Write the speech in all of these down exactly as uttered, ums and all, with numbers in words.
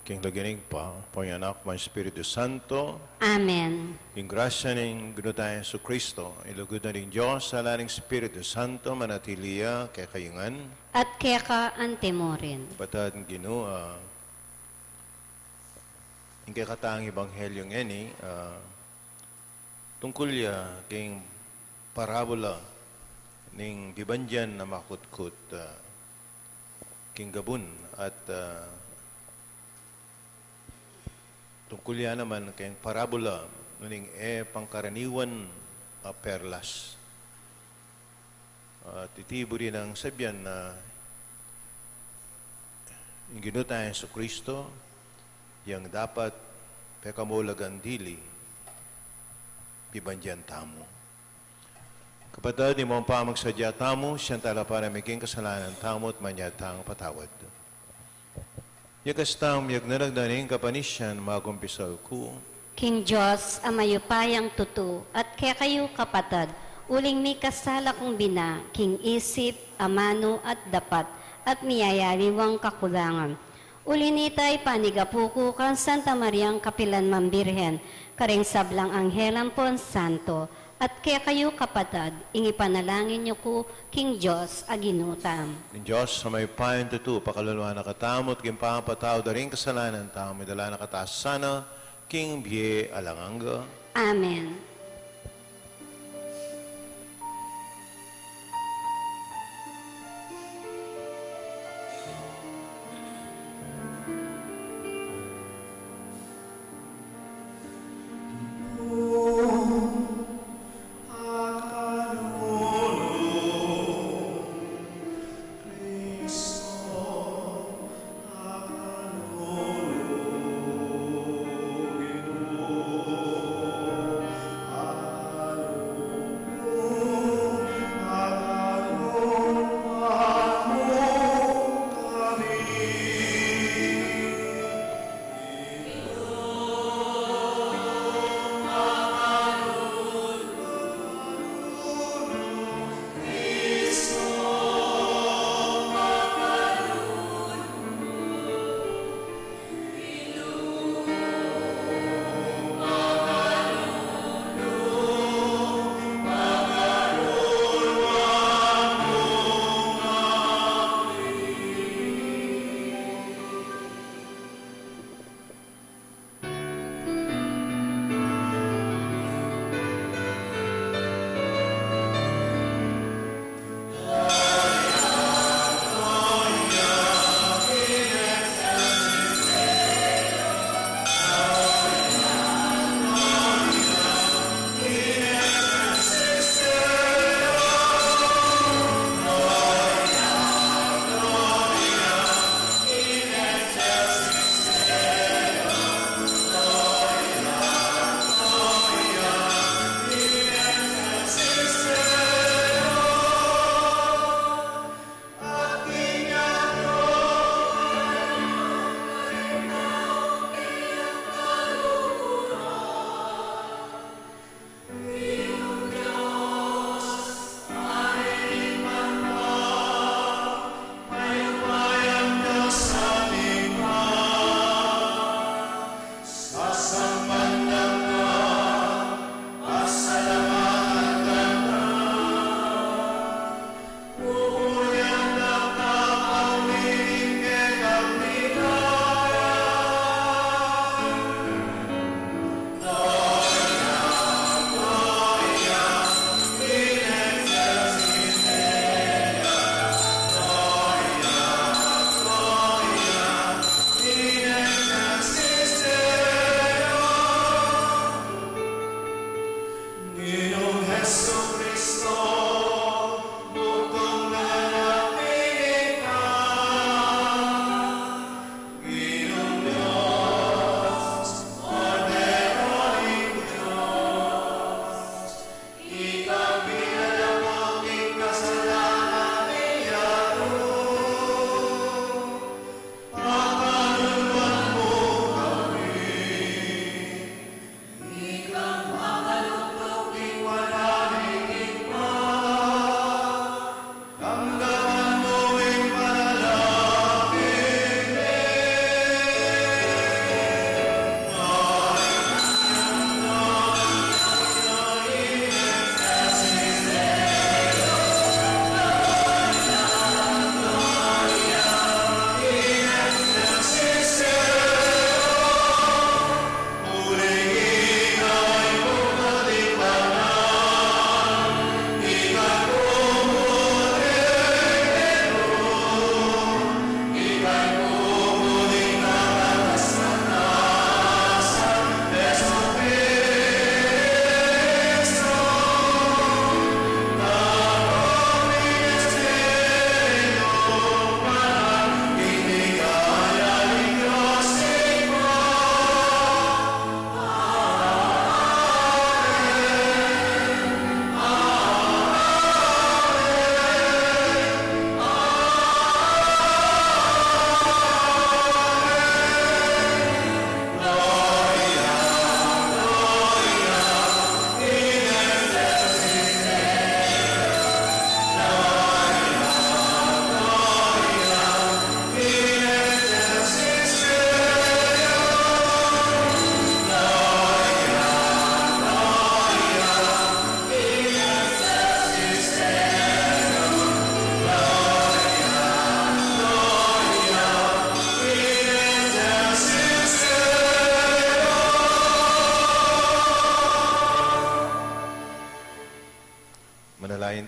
King lagyu ning Ibpa, ampo ning Anak, ampo ning Espiritu Santo. Amen. Ing grasya ning Ginu tang Jesucristo, ing lugud na ning Dios, ing sala ning Espiritu Santo, manatili ya kekayu ngan. At keka antimurin. Kapatad king Ginu, ah, ing kekatang ebanghelyo ngeni, ah, tungkul ya king parabula ning bibandian a makutkut, ah, king gabun at, ah, tungkul ya naman king parabula ning e pangkaraniwan a perlas. At iti buri nang sabian na ing Ginu tang Jesucristo, yang dapat pekaulagan dili, bibandian tamu. Kapatad, ing maupaya magsadya tamu, siya ing talapanayan king kasalanan tamu at manyad tang patawad. Yakas tang miyagdanag na ning kapanisian, magumpisal ku. King Dios a mayupayang tutu, at kekayu kapatad, uling mikasala kung bina, king isip, amanu, at dapat, at miyayaliwang kakulangan. Uli nita, ipanigapu ku kang Santa Mariang kapilan man Birhen, karing sablang anghel ampon santo, at kekayu kapatad, ing ipanalangin yu ku king Dios a Ginu tamu. Ing Dios a mayupayang tutu, pakalulwan na katamu, at king pamapatawad da ring kasalanan tamu, idala na katamu sana king bie alang angga. Amen.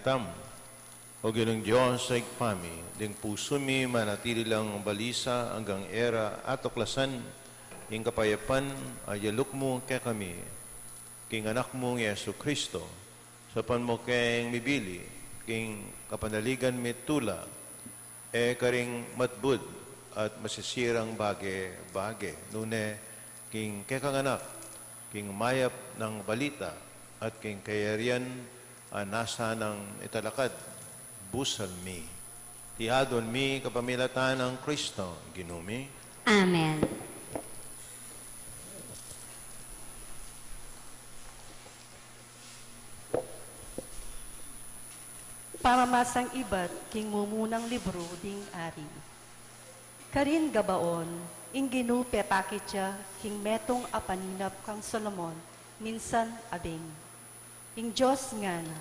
Tam, O Ginung Dios a Ibpa mi, ding pusu mi manatili lang balisa anggang e ra atuklasan ing kapayapan a yaluk mu kekami, king Anak mung Jesucristo, saupan mu keng mibili king kapanaligan mi tula, e karing matbud at masisirang bage-bage, nune king kekang Anak, king mayap nang balita, at king kayarian a nasa nang italakad, busal mi. Iti aduan mi kapamilatan nang Kristo, Ginu mi. Amen. Pamamasang ibat king mumunang libru ding Ari. Karin Gabaon, ing Ginu pepakit ya king metung a paninap kang Solomon, minsan a beng. Ing Dios ngana,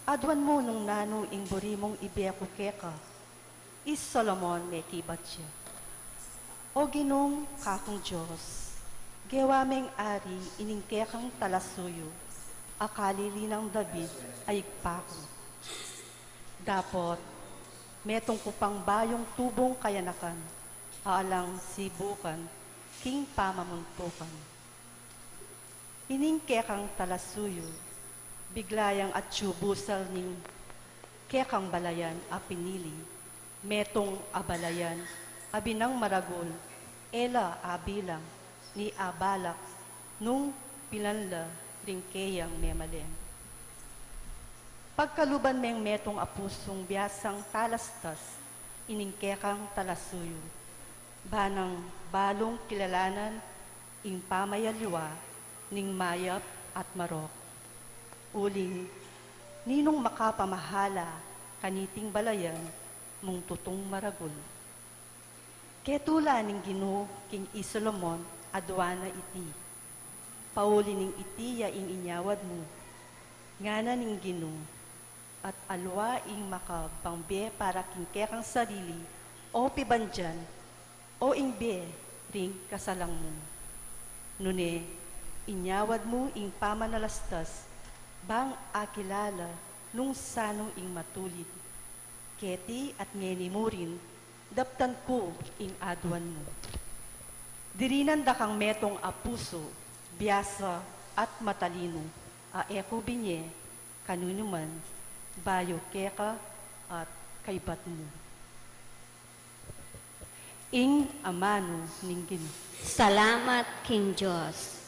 aduan mu nung nanu ing buri mung ibie ku keka. I Solomon mekibat ya, O Ginung kakung Dios, gewa meng ari ining kekang talasuyu, a kalili nang David a ibpa ku. Dapot, metung ku pang bayung tubung kayanakan, a alang sibukan, king pamamuntukan. Ining kekang talasuyu, bigla yang atyu busal ning kekang balayan a pinili, metung a balayan a binang maragul, e la abilang, ni abalak, nung pilan la ring keyang memaleng. Pagkaluban meng metung a pusung biasang talastas, ining kekang talasuyu, ba nang balung kilalanan ing pamayaliwa ning mayap at marok. Uling, ninung makapamahala kaniting balayan mung tutung maragul? Ketula ning Ginu king i Solomon, aduan na iti. Pauli ning iti ya ing inyawad mu, ngana ning Ginu, at alwa ing makabang bie para king kekang sarili, o pibandian, o ing bie ring kasalang mu. Nune, inyawad mu ing pamanalastas, bang akilala nung sanu ing matulid. Keti at ngeni mu rin, daptan ku ing aduan mu. Dirinan da kang metung a pusu, biasa at matalinu, a e ku binie kanunu man, bayu keka at kaybat mu. Ing amanu ning Ginu. Salamat king Dios.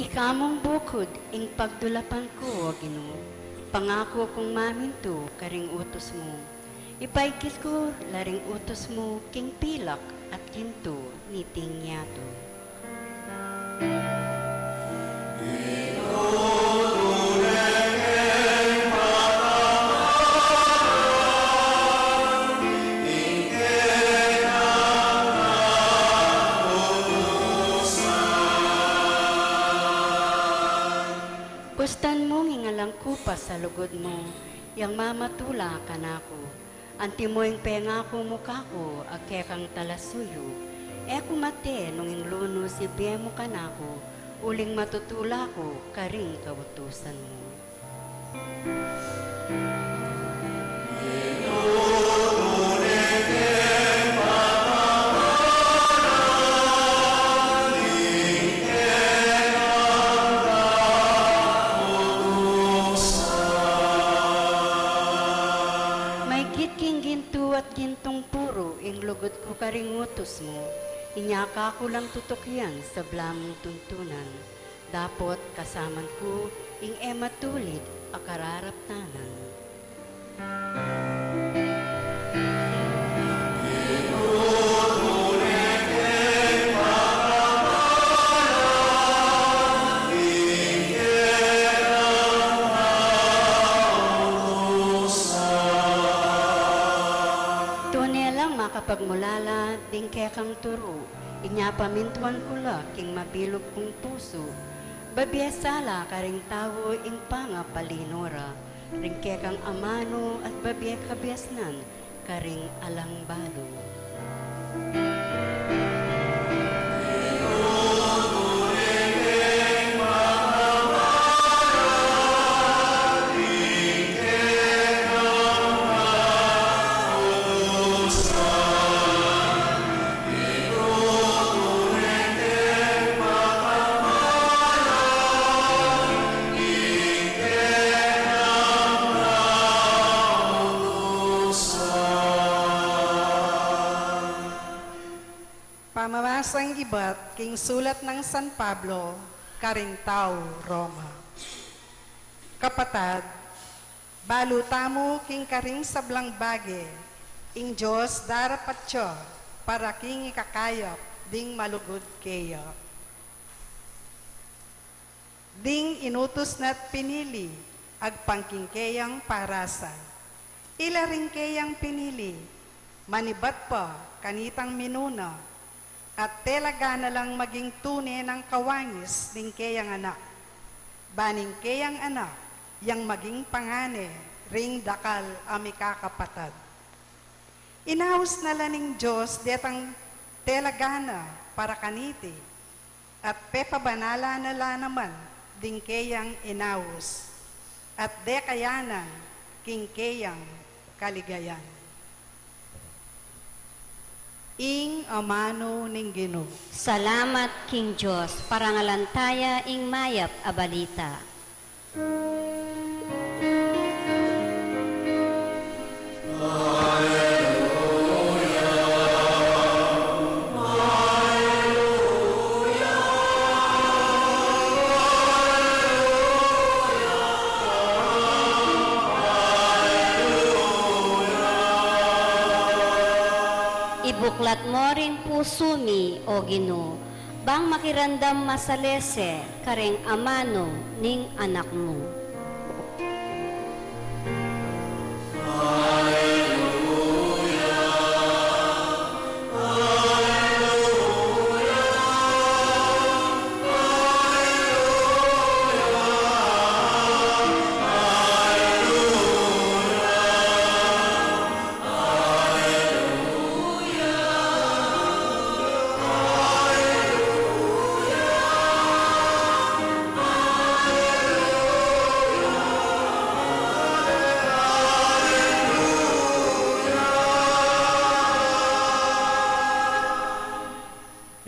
Ika mung bukud ing pagdulapan ku, O Ginu, pangaku kung mamintu karing utus mu. Ipaigit ku la ring utus mu king pilak at gintu niting yatu. Pustan mung ing alang kupas a lugud mu, yang mamatula kanaku. Antimo ing pengaku mu kaku, a kekang talasuyu. E ku mate nung ing lunus ibie mu kanaku, uling matutula ku karing kautusan mu. Maigit king gintu at gintung puru ing lugud ku karing utus mu, inya ka ku lang tutukian sabla mung tuntunan. Dapot kasaman ku ing e matulid a kararaptanan. Tune lang makapagmulala ding kekang turu, inya pamintuan ku la king mabilug kung pusu, babie sala karing tau ing pangapalinu ra, ring kekang amanu at babie kabiasnan karing alang balu. Pamamasang ibat king sulat nang San Pablo karing tau Roma. Kapatad, balu tamu king karing sablang bage, ing Dios darapat ya para king ikakayap ding malugud keya. Ding inutus na't pinili, agpang king keyang parasan. Ila ring keyang pinili, manibat pa kanitang minuna, at talaga na lang maging tune nang kawangis ning keyang anak. Ba ning keyang anak, yang maging pangane ring dakal a mikakapatad. Inaus na la ning Dios detang talaga na para kaniti, at pepabanalan na la naman ding keyang inaus, at dekayanan king keyang kaligayan. Ing amanu ning Ginu. Salamat king Dios, parangalan taya ing mayap a balita. Ibuklat mo ring pusu mi, O Ginu, bang makiramdam masalese kareng amanu ning Anak mu.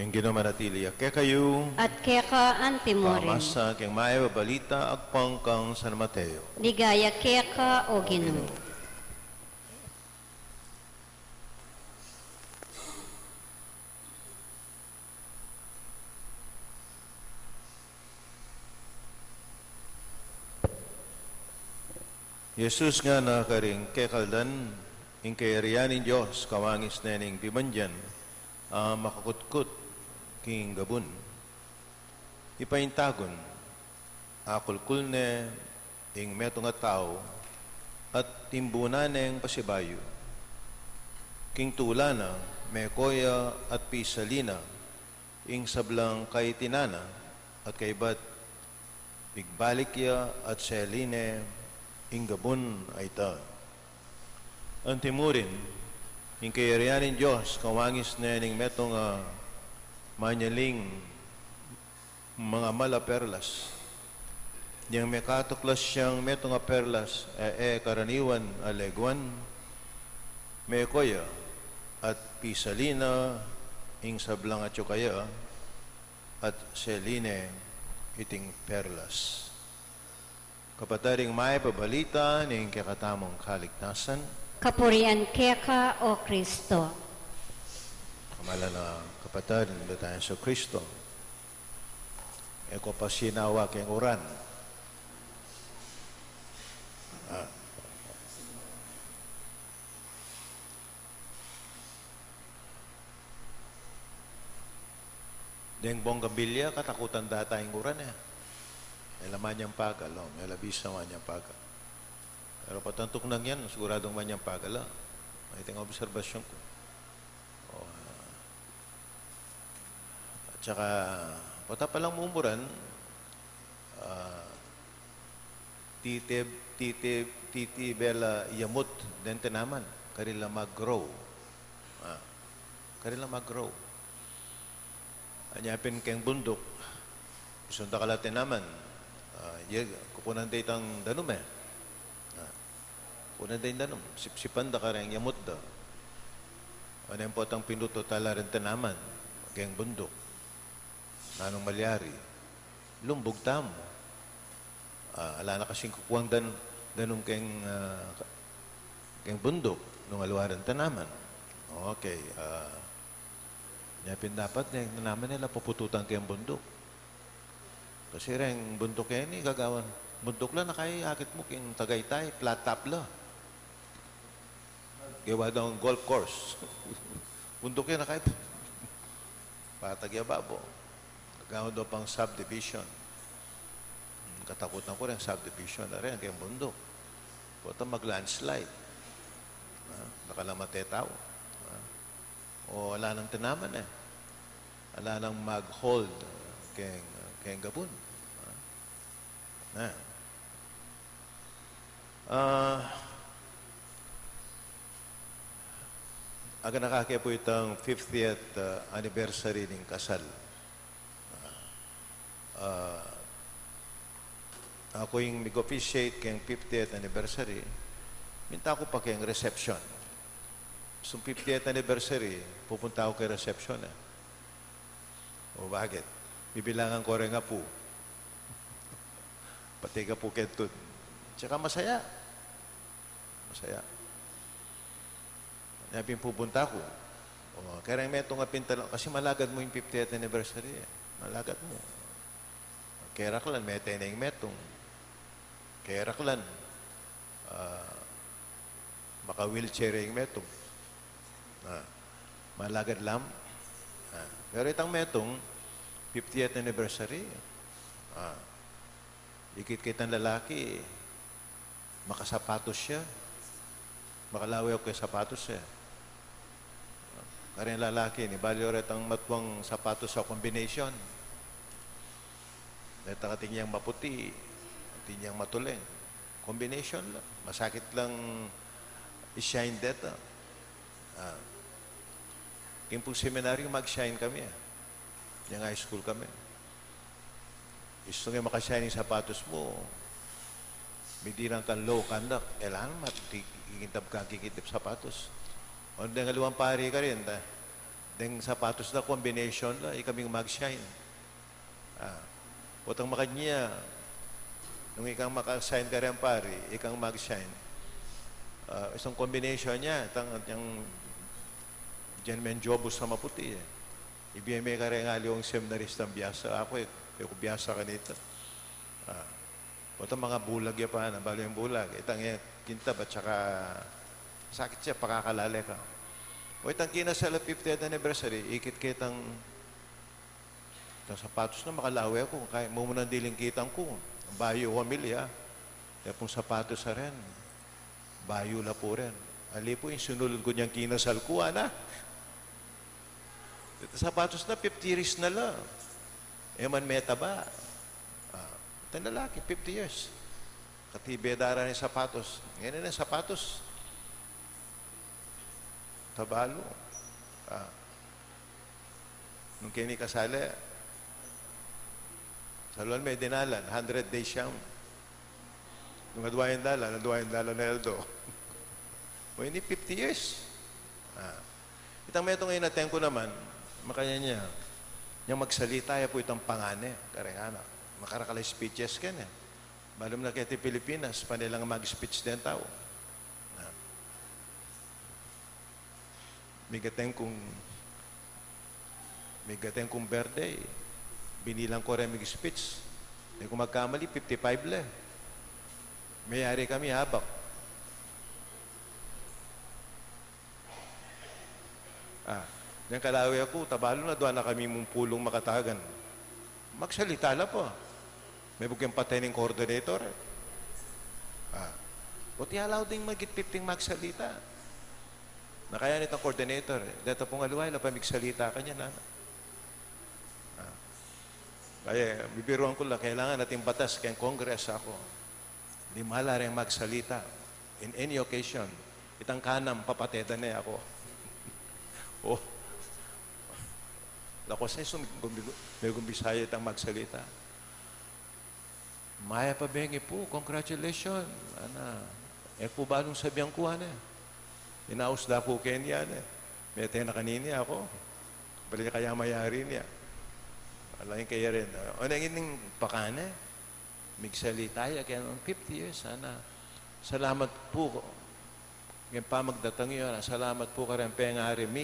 Ing Ginu manatili ya kekayu. At keka antimurin. Pamasa king mayap a balita agpang kang San Mateo. Ligaya keka, O Ginu. Jesus ngana karing kekaldan, ing kayarian ning Dios kawangis ne ning pibandian a makakutkut king gabun. Ipaintagun, akulkul ne ing metung a tau at timbunan neng pasibayu. King tula na, meko ya at pisali na ing sablang kaitinan na at kaybat pigbalik ya at seli ne ing gabun a ita. Antimurin, ing kayarian ning Dios kawangis ne ning metung a manyaling mangamal a perlas. Yang mekatuklas yang metung a perlas a e karaniwan a leguan, meko ya at pisali na ing sablang atyu kaya at seli ne iting perlas. Kapatad, ing mayap a balita ning kekatamung kaligtasan. Kapurian keka, O Kristo. Kamalan a kapatad ning Ginu tang Jesucristo, e ko pa sinawa king uran. Deng bonggabilya, katakutan da tayang uran e. E la manyang pagal, o, e la bisa manyang pagal. Pero potang tuknang yan, siguradung manyang pagal la. Mayta ing obserbasyun ku. O, ah, at saka, pota pa lang mumuran, ah, titi, titi, titibe la yamut deng tanaman, karin la mag-grow. Ah, karin la mag-grow. Anya pin keng bunduk, sunda ka la tanaman, ah, ye, kukunan da itang danum e. Ah, kukunan da ing danum, sipsipan da kareng yamut da. Anya potang pinututan la reng tanaman keng bunduk, nanung malyari? Lumbug tamu. Ah, ala na kasing kukuang dan-, danum keng, ah, keng bunduk nung aliwa reng tanaman. Okay, ah, nya pin dapat ne, tanaman e la papututan keng bunduk. Kasi reng bunduk e, ini gagawan. Bunduk la, na kaya akit mu keng Tagaytay, flat top la. Gawa dang golf course. Bunduk yan, na kaya patag ya babo. Gagawan da pang subdivision. Hmm, katakutan ku reng subdivision na rin, keng bunduk. Pota mag-landslide. Ha? Baka lang matay tau. Ha? O, ala nang tanaman e. Ala nang mag-hold, uh, keng, keng gabun. Ha? Na. Ah, aganaka ke pu itang fiftieth, ah, anniversary ning kasal. Ah, aku ing mig-officiate keng fiftieth anniversary, minta ku pa keng reception. Sung fiftieth anniversary, pupunta ku keng reception e. O, bakit? Bibilangan ku reng apu. Pati apu keng tud. Tsaka masaya. Masaya. Nya pin pupunta ku. O, kareng metung a pin tala-, kasi malagad mu ing fiftieth anniversary e. Malagad mu. Keraklan, mete na ing metung. Keraklan, ah, maka-wheelchair ing metung. Ah, malagad la. Ah, pero itang metung, fiftieth anniversary. Ah, ikit ke itang lalaki, makasapatos ya. Makalawe ku keng sapatos e. Kareng lalaki ini, bali o retang matuang sapatos a combination. Reta, atin yang maputi, atin yang matuleng. Combination la. Masakit lang i-shine deta. Ah. Keng pung seminaryo, mag-shine kami e. Yang high school kami. Istung e maka-shine ing sapatos mu, midinan kang low conduct. Kailangan mat-, ki-, kikintab kang kikintab sapatos. O, deng aliwang pari karin, ta, deng sapatos da combination la, ikaming mag-shine. Ah, potang makanyan, nung ikang maka-shine kareng pari, ikang mag-shine. Ah, istung combination ya, itang, yang gentleman jobus a maputi e. Ibie me kareng aliwang seminaristang biasa, aku e, e ku biasa kanita. Ah, potang makabulag ya pa, na, balu yang bulag. Itang e, kintab at saka sakit ya, pakakalale ka. O, itang kinasal a fiftieth anniversary, ikit ke itang, itang sapatos na, makalawe ku, kaya mumunang diling kitang ku, bayu, pamilya, e pung sapatos a ren. Bayu la pu ren. Ali pu ing sinulud ku niang kinasal ku, ana. Itang sapatos na, fifty years na la. E man metaba. Ah, itang lalaki, fifty years. Katibe da reng sapatos. Ngeni ing sapatos, tabalu. Ah. Nung keni kasal e, saluan me dinalan, hundred days yang. Nung adwa yang dalan, adwa yang dalan a aldo. O, ini fifty years. Ah. Itang metung a inaten ku naman, makanyan ya, yang magsalita ya pu itang pangan e, kareng anak. Makarakal a speeches keni e. Balu mu na keti Pilipinas, pane lang mag-speech deng tau. Ah. Migaten kung, migaten kung birthday, binilang ku reng mig-speech. E ku magkamali, fifty-five la e. Meyari kami, abak. Ah. Neng kalawe ku, tabalu na dua na kami mumpulung makatagan. Magsalita la pa. Mebugyan pate ning coordinator, e. Ah. O ti alaw ding magitpit ding magsalita. Na kaya nitang coordinator, e. Deta pung aliwa, ila pa migsalita kanyan, nana. Ah. Kaya, bibiruan ku la, kailangan atin batas keng Congress, aku. Dimala reng magsalita in any occasion. Itang kanam, papate da ne aku. O. Laku sa isung, megumbi-, megumbi sa itang magsalita. Mayap a bengi pu, congratulations. Ana, e ku balung sabian ku, ana. Inaus da ku keni, ana. Mete na kanini aku. Bali kaya mayari ne. Ala ing kaya rin. O, neng ining pakane. Migsalita ya keni fifty years, ana. Salamat pu keng pamagdatang yu, ana. Salamat pu kareng pengari mi.